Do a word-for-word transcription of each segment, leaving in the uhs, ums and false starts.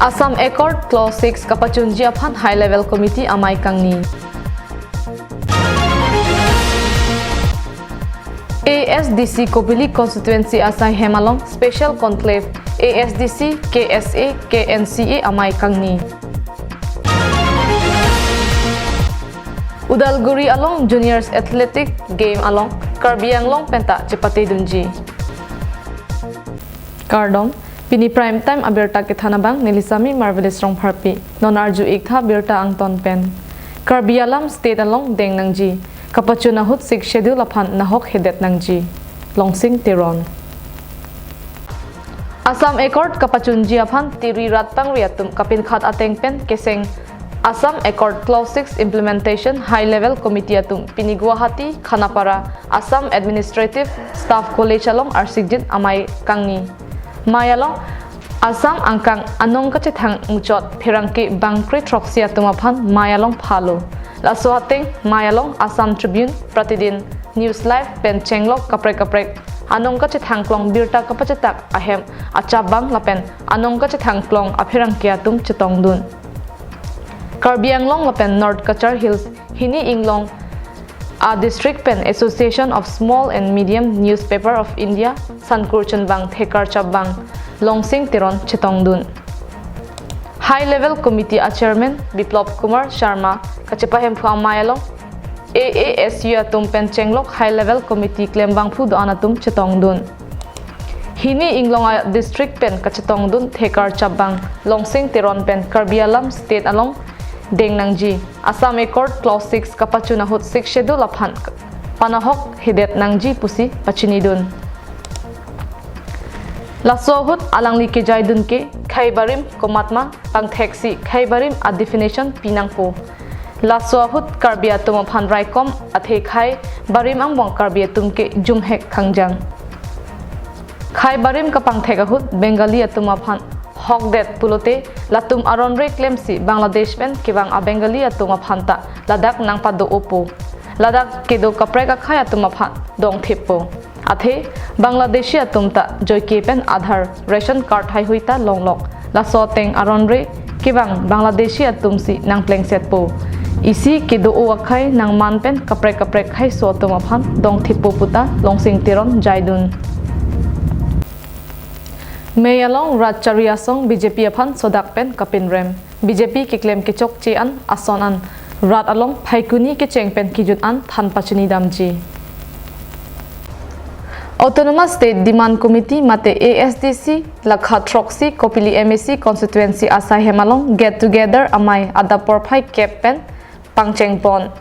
Assam Accord Clause six kapachunji aphan High Level Committee amei kangni. A S D C Kopili Constituency asai hem along Special Conclave A S D C, K S A, K N C A amei kangni. Udalguri along Juniors Athletic Game along Karbi Anglong penta chepatedunji. Kardom, pini Prime Time abirta kethan abang neli Sami Marvelous Rongpharpi. Non arju-ik tha birta angton pen. Karbi alam state along deng nangji. Kapachun ahut Sixth Schedule aphan nahok hedet nangji. Longsing Teron. Assam Accord kapachunji aphan tiri rat pangri atum kapinkhat ateng pen keseng Assam Accord Clause six Implementation High Level Committee atum pini Guwahati, Khanapara, Assam Administrative Staff College along arsikjit amei kangni. Mei along Assam angkang anong kachethang muchot pherangke bangkre throksi atum aphan mei along phalo. Laso ateng mei along Assam Tribune, Pratidin, News Live pen chenglok kaprek kaprek anong kachethang klong birta kapachetak ahem achap abang lapen anong kachethang klong apherangke atum chetongdun. Karbi Anglong lapen North Cachar Hills hini inglong a district pen Association of Small and Medium Newspaper of India sankur chunbang thekar chapbang Longsing Teron chetongdun. High Level Committee a Chairman Biplab Kumar Sharma kachepahemphu amei along A A S U atum pen chenglok High Level Committee klembangphu do-an atum chetongdun. Hini inglong a district pen kachetongdun thekar chapbang Longsing Teron pen Karbi alam state along deng nangji. Assam Accord Clause six kapachun ahut Sixth Schedule aphan panahok hedet nangji pusi pachinidun. Laso ahut alangli kejaidun ke khei barim komatma pangtheksi khei barim a definition pinangpo. Laso ahut Karbi atum aphan raikom athe khei barim angbong Karbi atum ke jumhek khangjang. Khei barim kapangthek ahut Bengali atum aphan hokdet pulote latum aronre klemsi Bangladesh pen kevang a Bengali atum aphan ta ladak nangpado-opo. Ladak kedo kaprek akhei atum aphan dongthippo. Athe Bangladeshi atum ta joike pen Aadhaar ration card haihui ta longlok. Laso ateng aronre kevang Bangladeshi atum si nangplengsetpo. Isi kedo-o akhei nangman pen kaprek kaprek kheiso atum aphan dongthippo puta Longsing Teron jaidun. Mei along rat chari asong B J P aphan sodak pen kapinrem. B J P keklem kechokche an ason an rat along phaikuni kecheng pen kejut an than pachini damji. Autonomous State Demand Committee mate A S D C lakha throksi Kopili M A C constituency asai hem along get together amei adap porphai kep pen pangchengpon.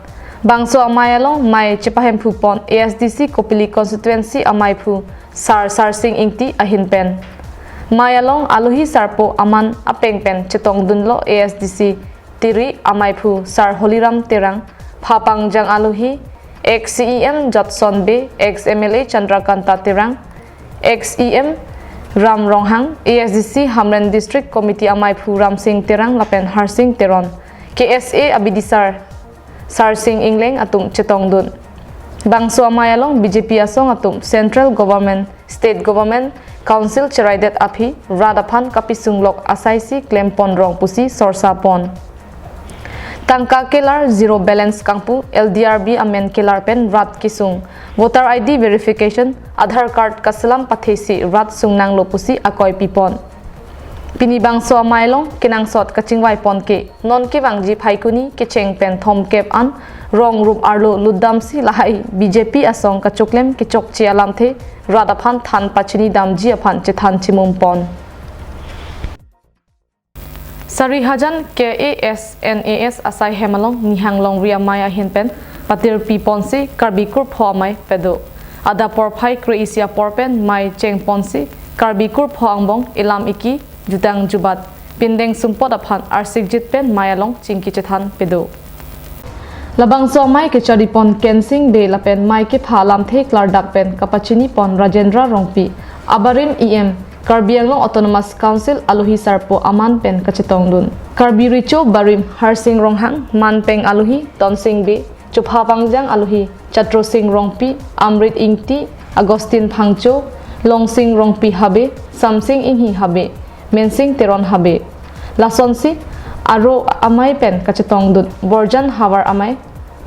Bangso amei along mei chepahemphupon A S D C Kopili constituency ameiphu Sar Sarsing Ingti ahin pen. Mei along alohi sarpo aman apeng pen chetongdunlo A S D C tiri ameiphu Sar Holiram Terang, phapangjang alohi ex C E M Jotson Bey, ex M L A Chandrakanta Terang, ex E M Ram Ronghang, A S D C Hamren District Committee ameiphu Ramsing Terang lapen Harsing Teron, K S A abidisar Sarsing Ingleng atum chetongdun. Bangso amei along B J P asong atum Central Government, State Government, Council cheraidet aphi rat aphan kapisunglok asaisi klempon rong pusi sorsapon. Tangka kelar zero balance kangpu, L D R B amen kelar pen rat kesung, voter I D verification, Aadhaar card kaselam pathesi rat sungnanglo pusi akoi pipon. Pini bangso amei along kenangsot kachingvaipon ke non kevangji phaikuni kecheng pen thomkep an rong rup arlo lutdamsi lahai B J P asong kachoklem kechokche alamthe rat aphan than pachini damji aphan chethan chimumpon. Sarihajan K A S N A S asai hem along nihang longri amei ahin pen patirpiponsi Karbi kurpho amei pado. Adap porphai kre-isi apor pen mei chengponsi Karbi kurpho angbong elam eki jutang jubat pindeng sumpot aphan arsikjit pen mei along chingki chethan pado. Labangso amei kecharipon Kensing Bey lapen mei kepha alamthe klardak pen kapachinipon Rajendra Rongpi, abarim E M, Karbi Anglong Autonomous Council alohi sarpo aman pen kachetongdun. Karbi Recho barim Harsing Ronghang, manpeng alohi Tonsing Bey, chophapangjang alohi Chatrosing Rongpi, Amrit Ingti, Augustine Phangcho, Longsing Rongpi Habe, Samsing Inghi Habe, Mensing Teron Habe. Lasonsi Aro Amei pen kachetongdun Borjan Havar Amei,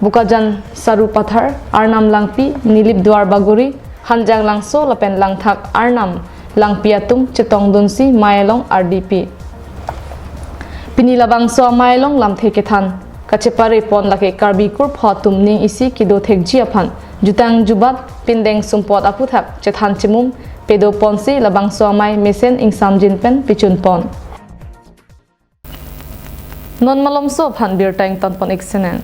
Bokajan Sarupathar, Arnam Langpi, Nilip Duarbagori, Hanjanglangso lapen Langthak Arnam Langpi atum chetongdunsi mei along ardi pi. Pini labangso amei along lamthe kethan kachepare pon lake Karbi kurpho atum ning isi kedo thekji aphan jutang jubat pindeng sumpot aphuthak chethan chimum pedo ponsi labangso amei mesen ingsamjin pen pichun pon. Non malomso aphan birta ington pon ik senen.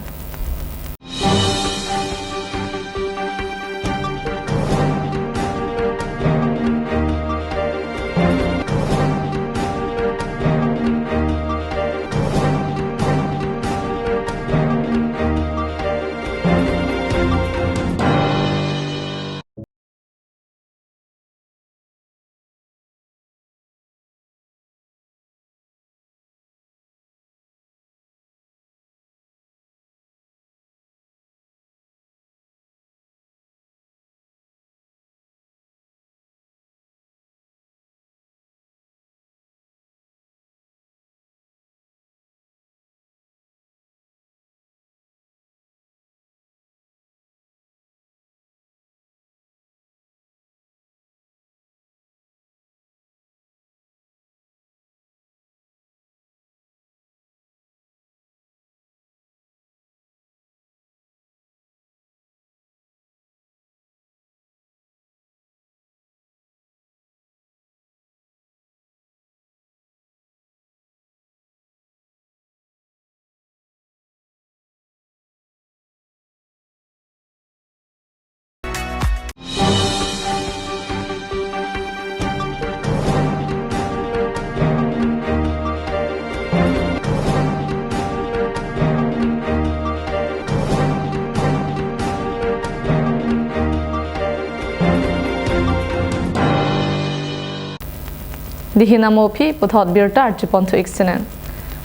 Dihin amo aphi puthot birta archipon thu ik senen.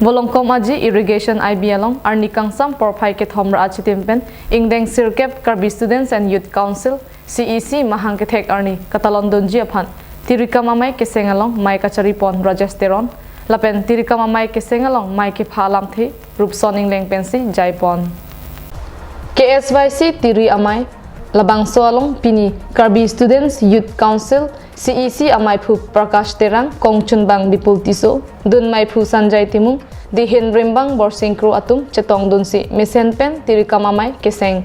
Volongkom Aji Irrigation I B along arni kangsam porphai kethom ra achitim pen ingdeng sirkep Karbi Students and Youth Council, C E C, mahang kethek arni katalon dunji aphan Tirikam Amei Keseng along mei kachari pon Rajesh Teron, lapen Tirikam Amei Keseng along mei kepha alamthe Rupson Ingleng pensi jai pon. K S Y C Tiri Amei labangso along pini Karbi Students Youth Council, C E C, ameiphu Prakash Terang, kongchunbang Bipul Tisso, dun meiphu Sanjay Timung, dihin rimbang Borsing Kro atum chetongdunsi mesen pen Tirikam Amei Keseng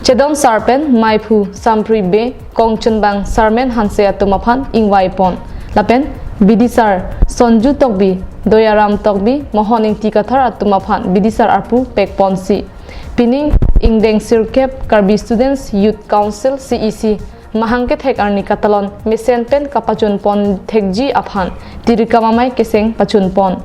chedon sar pen meiphu Sampri Bey, kongchunbang Sarmen Hanse atum aphan ingvai pon. Lapen bidisar Sonju Tokbi, Doyaram Tokbi, Mohon Ingti Kathar atum aphan bidisar arpu pek ponsi pining ingdeng sirkep Karbi Students Youth Council, C E C, mahang kethek arni katalon mesen pen kapachun pon thekji aphan Tirikam Amei Keseng pachun pon.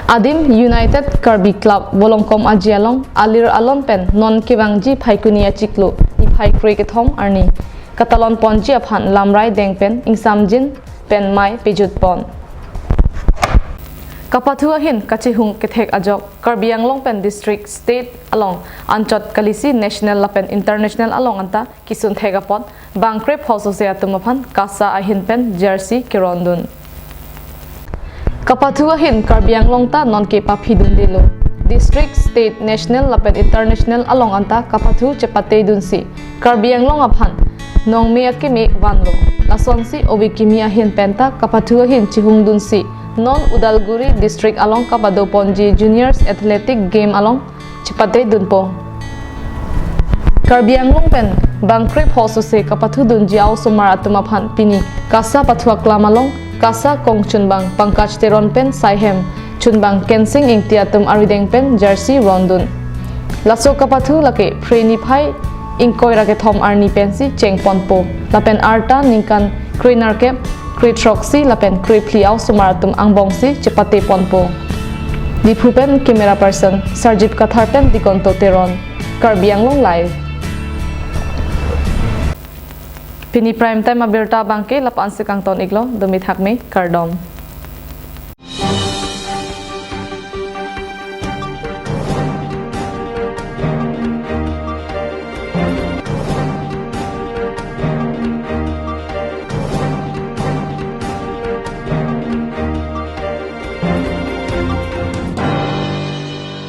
Adim United Karbi Club Volongkom Aji along alir alon pen non kevangji Phaikuni achiklo niphai kre kethom arni katalon ponji aphan lamrai deng pen ingsamjin pen mei pejut pon. Kapathu ahin kachihung kethek ajok Karbi Anglong pen district, state along anchot kalisi national lapen international along anta kisun thek apot bang krepho sose atum aphan KASA ahin pen jersey kerondun. Kapathu ahin Karbi Anglong ta nonke paphidundelo. District, state, national lapen international along anta kapathu chepatedunsi Karbi Anglong aphan nongme akeme vanlo. Lasonsi ove kimi ahin penta kapathu ahin chihungdunsi non Udalguri district along kapado ponji Juniors Athletic Game along chepatedunpo. Karbi Anglong pen bang krepho sose kapathudunji a-osomar atum aphan pini KASA pathu aklam along KASA kongchunbang Pankaj Teron pen saihem chunbang Kensing Ingti atum arideng pen jersey rondun. Laso kapathu lake Phre niphai ingkoi ra kethom arni pensi chengponpo. Lapen arta ningkan krenerkep, krethroksi lapen krephli a-osomar atum angbongsi chepate ponpo. Diphu pen camera person Sarjip Kathar pen Dikonto Teron, Karbi Anglong Live. Pini prime time abirta abangke la-an si kangton iklo, dumi thakme, kardom.